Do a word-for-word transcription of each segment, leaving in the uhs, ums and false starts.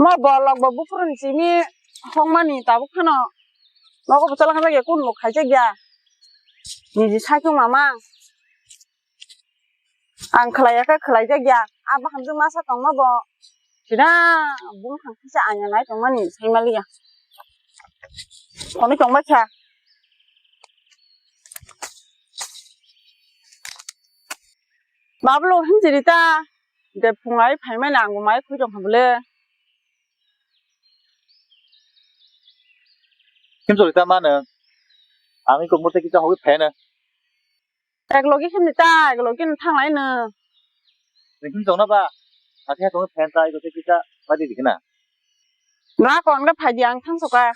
Mo bolok bo buphuru ni simi hongmani tabuk phano nogo bo chalak jak ya, kun lok khaijak ya. Niji sakhe mama. Ang khlai ya khe khlai jak ya. Abo hamjwk masa tongma bo. Sida bung thang kisa anya nai tongmani sai mali ya. Phone tongma kha. Bablo hinjiri ta. De phungai phaimani ang mai khui tong kha bole. Kim choli ta mano. Ami kok murte kita hoi phai na. Ek logi khim ta, ek logi thang lai na. Kim chong na ba. Ati ha tong phen ta, iko kita ba di dikna. Na kon ga phai di ang thang soka.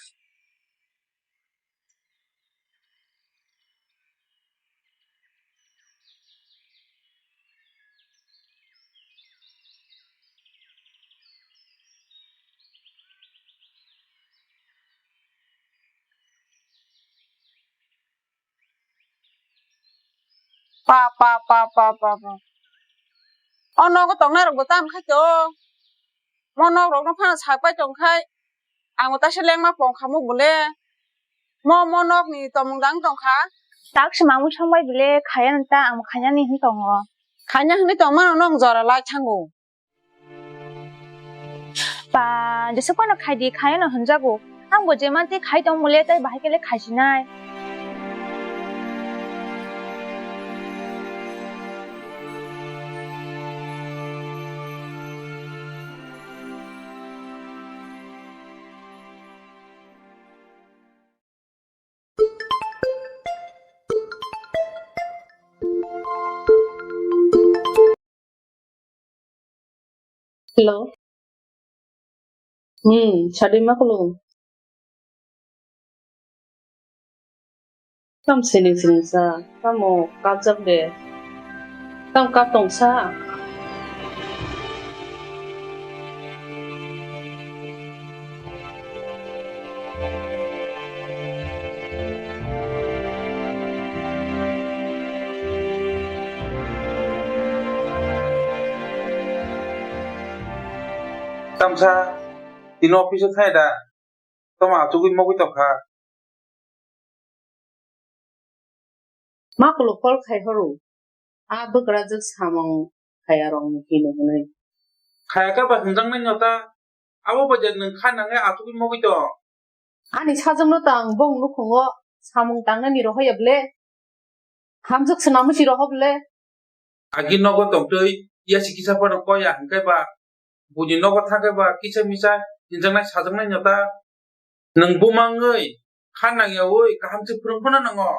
Pa, pa, pa, pa, pa, pa. O nogo tongnai rok bo tam khai to. Mo nok rok no phano sak pai tong khai. Ang bo taisa lengma pong kha mo bole. Mo, mo nok ni tomung dang tong kha. Tak se mamung song bai bole khaya ta ang bo khanya ni hin tongo. Khanya hinwi tong mano nong jora lai thango. Ba, jesa phano khai di, khai no hwnjago. Ang bo je man tei khai tong mole tai bahai kele khai sinai. Hello. Hmm, sadi ma khulung. Tam sining sining sa, tamo kapjak de. Tam kap tong sa. Tamsa, tini office o thai da. Tamo achugwi mogwi tongkha. Ma kulu call khai horo. A bwkrajwk samung khaya rokni hino hwnwi. Khaya khe ba hwnjaknai no ta. Abo ba je nwng kha nangnai achugwi mogwi tong. Ani sajwkno tang bong nukhungo samung tangnani rohoya ble. Hamjwk swnamwi si roho ble. Agi nogo tongtwi yasi kisa phano koya hwnkhe ba buini nogo thangkhe ba kisa misa hinjaknai sajwknai no ta. Nwng buma wngwi kha nangyawi kaham se phwrwng phano nango.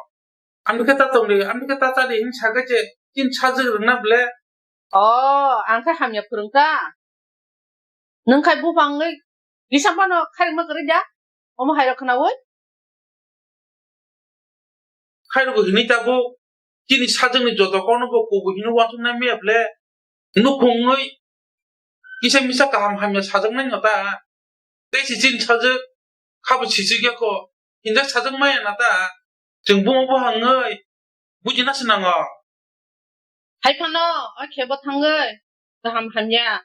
Amtwkhe ta tongdi, amtwkhe ta chadi hin sakhe se chini sajwk rwngna ble. O, ang khe hamya phwrwng ta. Nwng khai buphang wngwi kisa phano khairokma kwrwi da? Omo hai rok khnaui? Khairokgo hinwi tabuk chini sajwkni joto kokno bo kubui hinwi uansuknai maya ble? Nukhung wngwi kisa misa kaham hamya sajwknai no ta? Tei si chini sajwk khabo sichwk ya kho, hinjak sajwk maya na ta? Chwng buma buphang wngwi bujina se nango. Hai phano o khe bo thangwi kaham hamya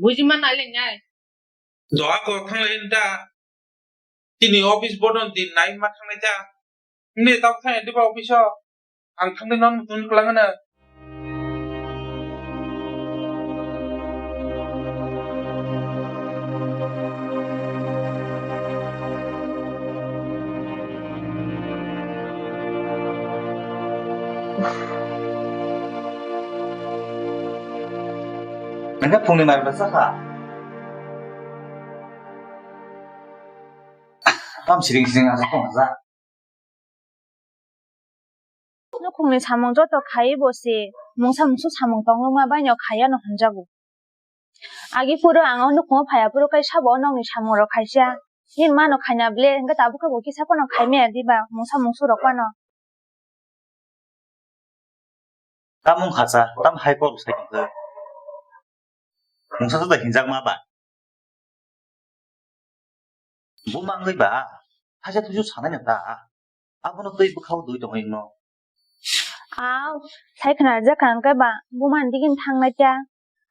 buji ma nai lai nai. Doa ko thang lai da. Tini office bodon din nai ma thang lai da. Ni tau thang di ba office o. Ang thang di non tun klang na. Nangkhe phungni mai bwsa kha. Tam siring siring asa tong asa. Nukhungni samung joto khaiwi bo se mungsa mungsu samung tongwngma baino khaiya no hwnjago. Agi phuru ang o nukhungo phaiya phuru kai sabo o nokni samung rok khaisa. Nini mano khaina ble hwnkhe tabuk khe bo kisa phano khai maya diba mungsa mungsu rok phano. Tamung khacha, tam hai kok sai tongkhe. Mungsa joto hinjakma ba. Bo mangwi ba, haja thuju sanai no ta. Abono twi bwkhao dui tongwi no. Aw, sai khna jak ang khe ba, bo man digin thangnai ta.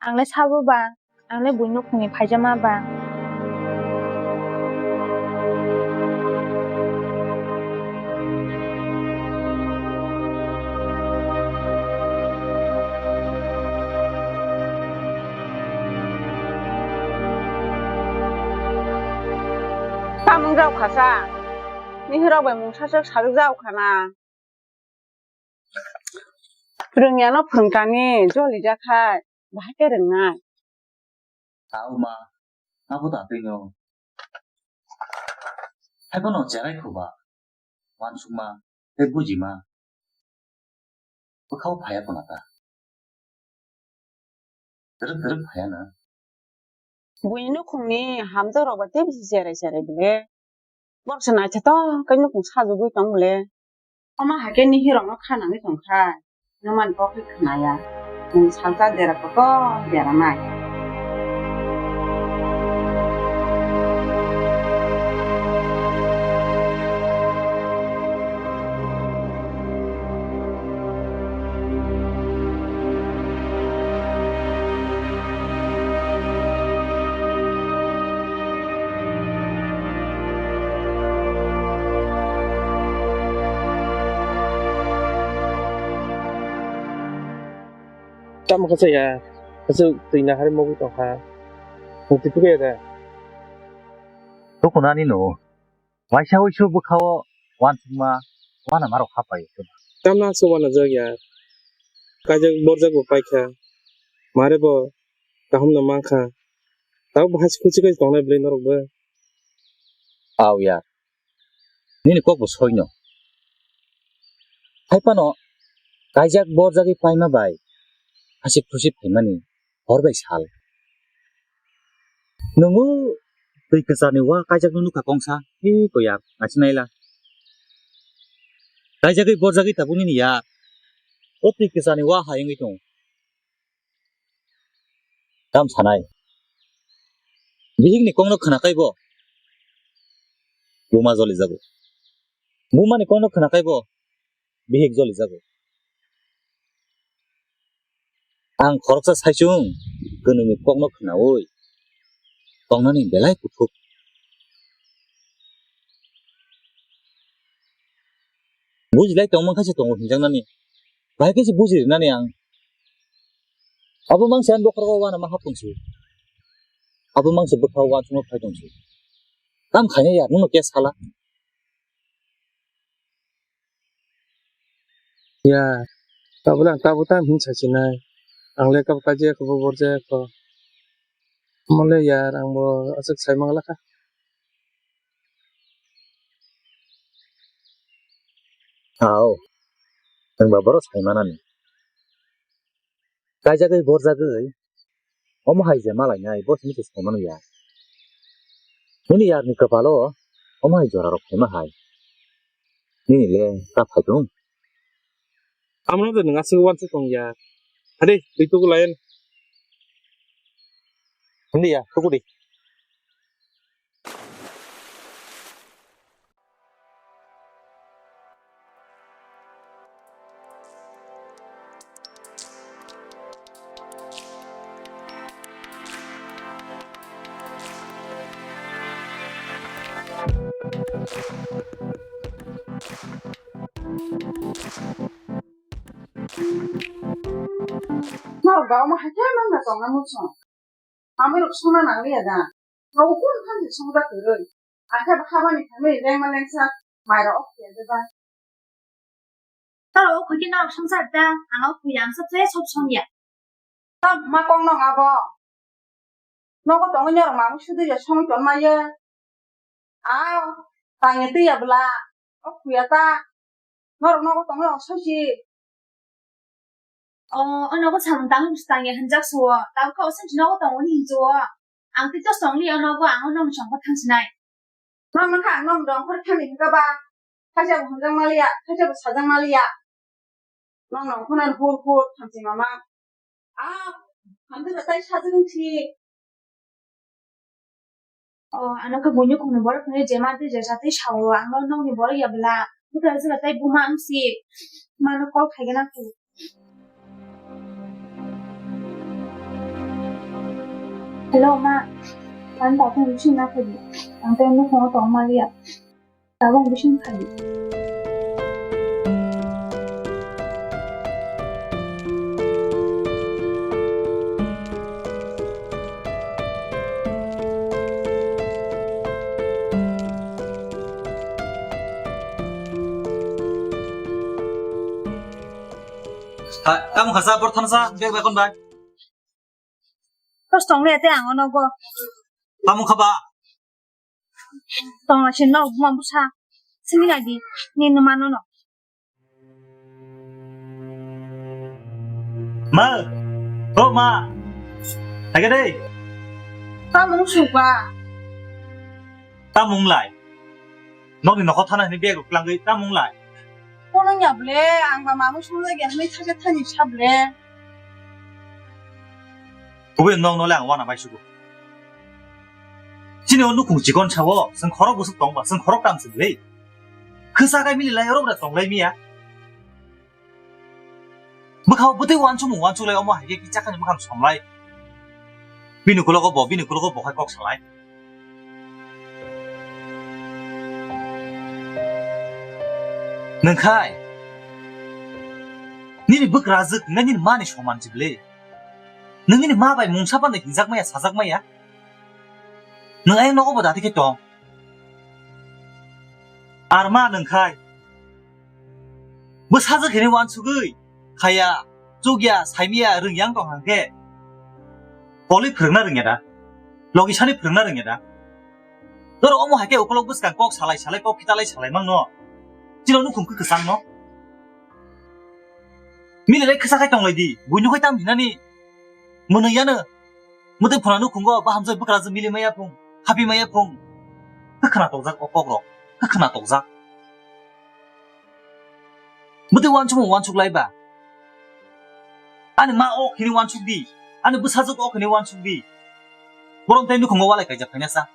Ang le sabo ba, ang le buino khungni phaijama ba. Khasa, nihirok bai mungsa swk sajwk jao khana. Phrwngya no phrwngtani joli jak khai, bahai khe rwngnai. Tao ma, abo ta twi no. Hai bono cherai khuba, wansukma, tei bujima. Bwkhao phaiya khuna ta. Twrwk twrwk phaiya na. Buini nukhungni hamjakrok bai tei bisi cherai cherai bile. Borok se naithotok khe nukhung sajagwi tong bile. Omo hai khe nihirokno kha nangwi tong kha. Nwmani kok khe khna ya. Nwng salsa dera kotor dera nai. Tamo khe chaya, aswk twi nahar mogwi tongkha. Mukti tuku ya da? Tukunani no. Waisa waisa bwkhao wansukma, wana marok hapai. Tamna aswk wanajak ya? Kaijak borjak bo paikha. Mare bo kaham no mankha. Tabuk bo hasi khusi khai tongnai bwlai norok bo. Aw ya. Nini kok bo soino. Hai phano kaijak borjagwi paima bai hasik thusik phaimani hor bai sal. Nungo twi kwcharni wa kaijakno nukha kongsa, hi ko ya, naising naila. Kaijagwi borjagwi tabuk nini ya. O twi kwcharni wa hai wngwi tongo. Tam sanai. Bihikni kokno khwnakhai bo buma jolijago. Bumani kokno khwnakhai bo bihik jolijago. Ang khoroksa saichung kwnwini kokno khwnaui tongnani belai kuthuk. Bujilai tongmani khe se tongo hinjaknani. Bahai khe se buji rinani ang. Abo mangsa ani bokhorogo uanama hap tongsi. Abo mangsa bwkha uansukma phai tongsi. Tam khaina ya, nwngno khe sala. Ya, tabuk ang tabuk tam hin sachinai. Ang le kabo kaijak kho, bo borjak kho. Omo le yar, ang bo aswk sai mangla kha. Ao, nwng ba borok sai manani. Kaijagwi borjagwi, omo hai je malainai, bo simi se sai mano ya. Nini yarni kwpalo, omo hai jorarok phaima hai. Nini le ta phai tong? Amno de nwng aswk uansuk tong ya. Hade, twi tuku layan. Hindi ya, tuku di. Norok ba omo hai khe mangna tongna muchung. Amai rok songna nangliya da. Nogo kunu thanse songja kwrwi. Akhe bo habani thangwi lengma lengsa mairok okhuya da. Toro okhuikhe norok songsa da. Ang okhuya ang sa tei sob songya. Tamo ma kok nong abo. Nogo tongwi norok mamung sudui ya songwi tongmaya. Aw, tangya twiya bwla. Okhuya ta. Norok nogo tongwi osoichi. O, o nogo samung tangwi busi tangya hinjak suo. Tabukhe osoichi nogo tongoni hinjuo. Ang tei tos tongliya o nogo, ang o nong songkho thangsinai. Nong mankha ang nong dongkhor thangni hinkha ba. Khaisa bo hinjak maliya, khaisa bo sajak maliya. Nong nong khonani hur hur thamchi mama. A, hamtwi ba tai sajwk wngsi. O, ano khe buini khungni borok hwnwi jema twi jesa twi sao, ang no nokni borok ya bwla. Bwkha jwla tai buma wngsi. Mano call khaigena kho. Hello, ma. Ang tabuk bising na khaidi. Ang tei nukho tong maliya. Tabuk bising khaidi. Tamo khasa, bor thana sa, bek bekon bai. Tos tong le te ang ono go. Tamo khaba? Tong la sin no, buma busa. Sini lagi, ni no mano no. Ma, o ma. Thage dei. Tamung suka. Tamung lai. Nokni nokho thana hini bag rok langwi tamung lai. Kono nya ble, ang ba mamung sumlai ge hini thage thani sa ble. Kubui nok nole ang wana bai sugo. Chini o nukhung chikon sao, seng khorok busuk tong ba, seng khorok tam se ble. Khwsa kai mili lai oro bra tong lai miya. Bwkhao bwtwi uansukmung uansuk lai omo hai khe kicha khani mwkhang somlai. Bini ukulogo bo, bini ukulogo bo hai kok salai. Nwng khai nini bwkrajwk hwnwi nini mani soman jible. Nwng nini ma bai mungsa phano hinjak maya, sajak maya. Nwng ayang nogo bo dati khe tong. Ar ma nwng khai. Bwsajwk hini uansugwi khaya, chukya, saimya, rwngyang tong hang khe. Kolwi phwrwngna rwngya da? Logi sani phwrwngna rwngya da? Norok omo hai khe ukolok bwskang kok salai salai, kok khitalai salai mangno. Chini nukhung khe kwchangno. Mililai khwsa khai tonglai di, buino khai tam hinani. Mwnwi yano. Mwtwi phunanu khungo bahamjak bwkrajwk mili maya phung, habi maya phung. Khe khna tokjak o kokrok, khe khna tokjak. Mwtwi uansukmung uansuk lai ba. Ani ma ok hini uansuk di, ani bwsajwk ok hini uansuk di. Borom tei nukhungo walai kaijak phaina sa.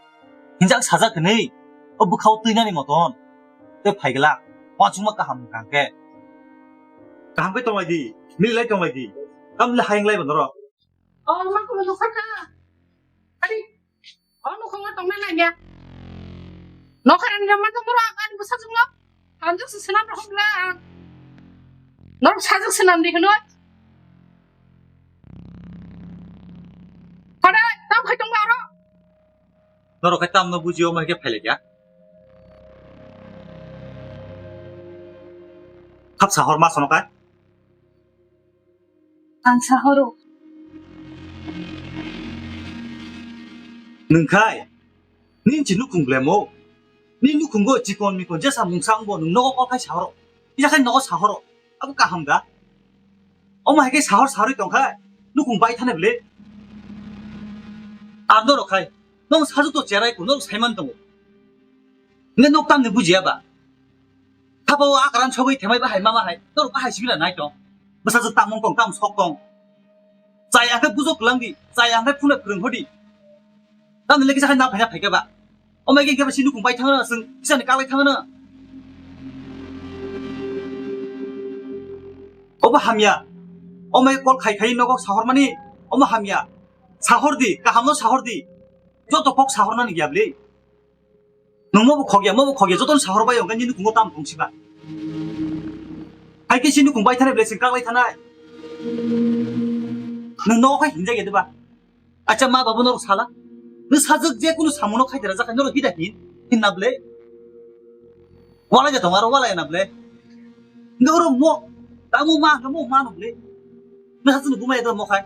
Hinjak sajak hinwi o bwkhao twinani moton. Tei phaigla, uansukma kaham hwnkha khe. Kaham khe tonglai di, mililai tonglai di. Tamle hayung lai ba norok. O, ma kulo nokha kha. Ari, o nokha ma tongna nanya. Nokha rang jama tong ro, ani bwsajwk no. Hamjak se swnam rok hwnla. Norok sajwk swnam di hwnwi. Pada, tam khai tong ba oro. Norok khai tamno bujio, omo hai khe phailai kha. Khap sahor ma sono kai. Ang sahoro. Nwng khai, nini chi nukhung blemo. Nini nukhungo chikon mikon jesa mungsa wngbo nwng nogo kok khai sahoro. Ija khai nogo sahoro. Abo kaham da? Omo hai khe sahor sahorwi tong khai, nukhung bai thane ble. Ang norok khai, nong sajwk to cherai ko norok saiman tongo. Nge nok tamni bujiya ba? Thapa o akaran sogwi themai bahai mama hai, norok bahai sibila nai tong. Bwsajwk tamung tong, tam sok tong. Chai ang khe bujok kwlang di, chai ang khe phunai phwrwng hodi. Tamni le kisa khai na phaina phaikhe ba. Omai khe khe ba si nukhung bai thangna, chwng kisani kaklai thangna. Obo hamya. Omai kol khai khai nogo sahor mani, omo hamya. Sahor di, kaham no sahor di. Joto kok sahor nani ya bli. Nwng mobo khokya, mobo khokya, jotono sahor bai wngkha nini nukhungo tamo tongsiba. Hai khe si nukhung bai thanai belai chwng kaklai thanai. Nwng nogo khai hinjak ya diba? Acha ma babu norok sala. Nwng sajwk je kunu samono khai dera jakha norok hida hin, hinna belai. Walai ja tongo aro walai na belai. Nwng oro mo, tamo ma, mo ma no belai. Nwng sajwk ni buma ya do mo khai.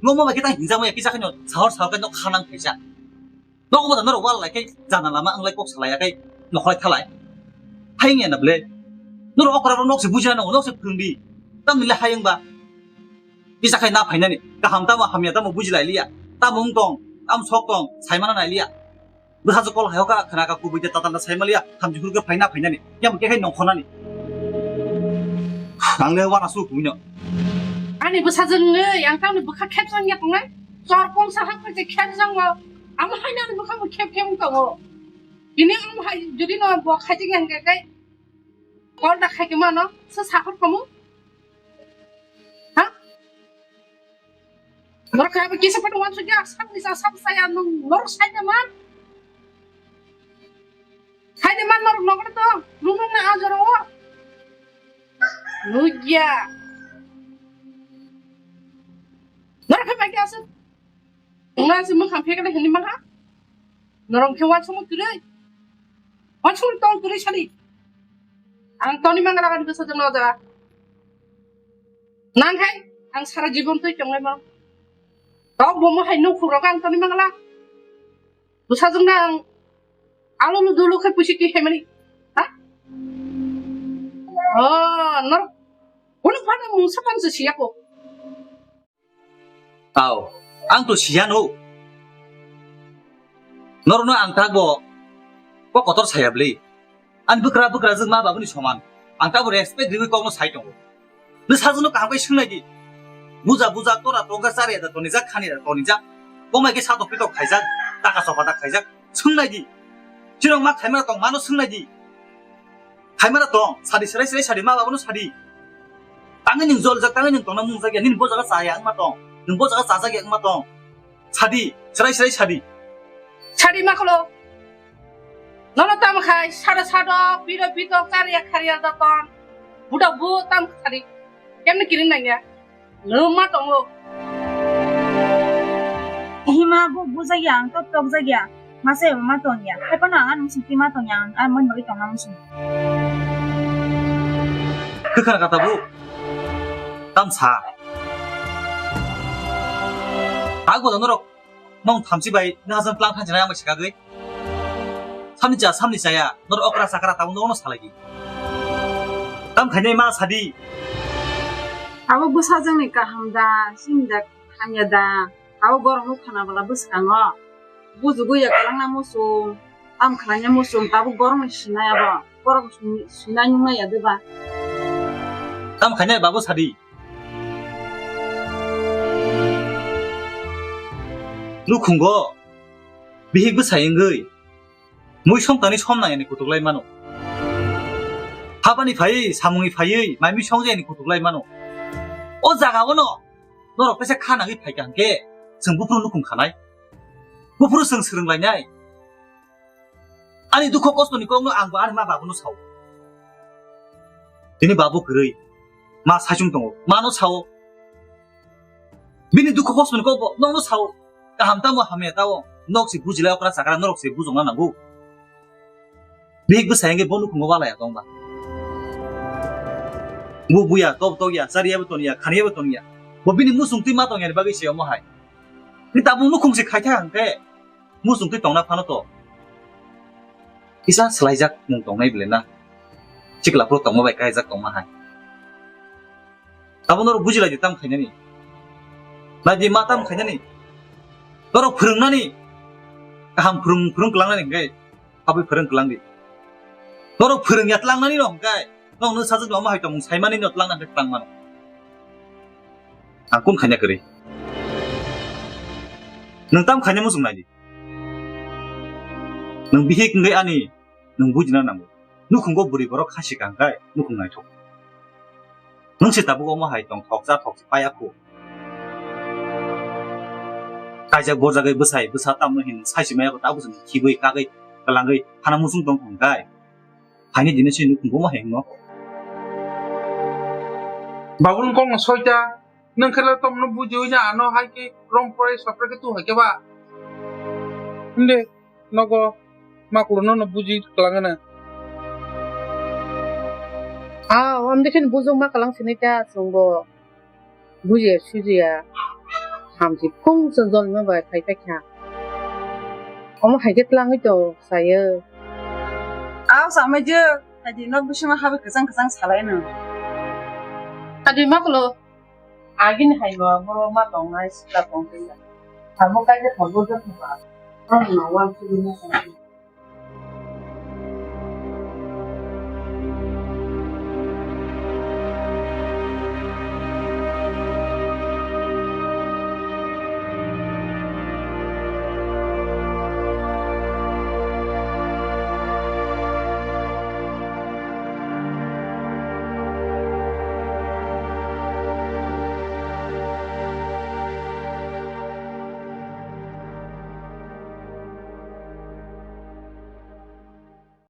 Ngo mo bai khe ta hinjak ma ya kisa khai no sahor sahor khai no khanang khaisa. Nogo bo da norok wal lai khe jana lama wng lai kok salai ya khe nokhorlai thalai. Hayung ya na ble. Norok okra rok nok se bujina nango, nok se phwrwng di. Tamni le hayung ba. Kisa khai na phainani. Kaham tamo hamya tamo buji lai liya. Tamo wng tong, tamo sok tong, sai mana nai liya. Bwsa se kol hai hoka khna ka kubui de tata na sai ma liya. Thamchi phuru khe phai na phainani. Yam khe khai nongkhornani. Ang le wana su kubui no. Ani bwsa jwng le yang tamni bwkha khep jang ya tongnai. Chor kong sa hak phai khep jang o. Amo hai nani bwkha bo khep khep wng tongo. Bini amo hai jodi no bo khai jeng yang kai kai. Kol da khai ke mano, sa sahor komo. Ha? Norok khai ba kisa patu wan sujak, sab ni sa sab saya nung norok sai de man. Sai de man norok nokre to, nung nung na ajoro. Nugya. Norok khai ba kisa. Wngna se mwkhang phekle hwnwi manha. Norok khe uansukma kwrwi. Uansukma tong kwrwi sadi. Ang toni mangala gani bwsa jwk no jaga. Nang hai, ang sara jibon twi tongnai ma. Tok bo mo hai nuk khurok ang toni mangala. Bwsajwk nang alulu dulu khe puisi twi hai mani. Ha? Oh, nor. Kono phano mungsa phano se siya ko. Tao, ang to siya no. Norno ang tak bo. Ko kotor saya bli. Ani bwkra bwkra jwk ma babuni soman. Ang tabo respect riwi kokno sai tongo. Nw sajwkno kaham khe swngnai di. Buja buja tora tongkha chari da tonijak khani da tonijak. Komai khe satok pitok khaijak, taka sopada khaijak. Swngnai di. Chirok ma khaimara tong mano swngnai di. Khaimara tong, sadi serai serai sadi ma babano sadi. Tangwi nwng joljak, tangwi nwng tongna mungjak ya, nini bo jaga chaya wngma tong. Nwng bo jaga chajak ya wngma tong. Sadi, serai serai sadi. Sadi ma kholo. Nono tamo khai, sado sado, piro pito, kariya kariya doton. Budak bu tam sadi. Kemne kiring nangya. Nwng ma tongo. Hima bu bujak ya, ang tok tok jak ya. Masa ya ma tong ya. Hai pano ang ani musung twi ma tong ya, ang, ang mon bagwi tong na musung. Kwkhwrang kata bu. Tam sa. Tag bo norok. Nong thamchi bai nahajang tlang thanchana yang bai sakagwi. Samni cha, samni chaya, nor okra sakra tabuk nokno salai di. Tam khainai ma sadi. Abo bwsajwkni kaham da, sini da, hamya da. Abo borokno khana bwla bwskango. Bujugwi ya kwlangna musung, tam khlaina musung, tabuk borokni sinai abo. Borok sini-, sinai nungna ya deba. Tam khainai babu sadi. Nukhungo bihik bwsai wngwi mui somtani som nangya ni kutuk lai mano. Habani phaiwi, samungni phaiwi, mai mui songjakya ni kutuk lai mano. O jaga o no norok teisa kha nangwi phaikha hwnkhe chwng buphuru nukhung khanai. Buphuru chwng swrwng lainai. Ani dukho kostoni kokno ang bo ani ma babuno sao. Tini babu kwrwi. Ma saichung tongo. Mano sao. Bini dukho kostoni kok bo nokno sao. Kaham tamo hamya tao. Nok se bujilai okra chakra norok se bujongna nango. Bihik bwsai hwnkhe bo nukhungo walai ya tongba. Bo buya, tok tok ya, chariya bo toniya, khaniya bo toniya. Bo bini musung twi ma tongya ni bagwi se omo hai. Ni tabuk nukhung se khaitha hwnkhe. Muchung twi tongna phano to kisa swlaijak mung tongnai bile na. Chikla phuru tongma bai kaijak tongma hai. Abo norok bujilai di tam khainani. Nai di ma tam khainani. Norok phwrwngnani. Kaham phwrwng, phwrwng kwlangnani hwnkhe. Aboni phwrwng kwlang di. Norok phwrwngya tlangnani no hwnkhe. Nokno sajwk lama hai tongmung saimani no tlang nang khe tlang mano. Ang kun khaina kwrwi. Nwng tam khaina muchung nai di. Nwng bihik wngwi ani nwng bujina nango. Nukhungo bwrwi borok khasi kang khai nukhung naithok. Nwng se tabuk omo hai tong thoksa thoksa paya khu. Kaijak borjagwi bwsai bwsa tamno hin saisi maya kho tabuk se khibwi kagwi kwlangwi hana muchung tong thung khai. Phaini dino se nukhung bo ma hengno. Baburung kokno soita, nwng khe le tomno bujiwi ja ano hai khe rom pore sopre khe tu hai khe ba. Inde nogo maklo nono buji kwlangana. Ah, amde khin bujung ma kwlang sini ta chwngbo. Bujiya sujiya hamsi phung se jolma bai phai paikha. Omo hai khe tlangwi to sayo. Aw samai je, hai di nok bisingo habai kwchang kwchang salai no. Adi maklo agini hai bo boro ma tongnai sikla tongkhe. Abo kai khe thago jotho ba. Ang no wan sugwi ma tongkhe.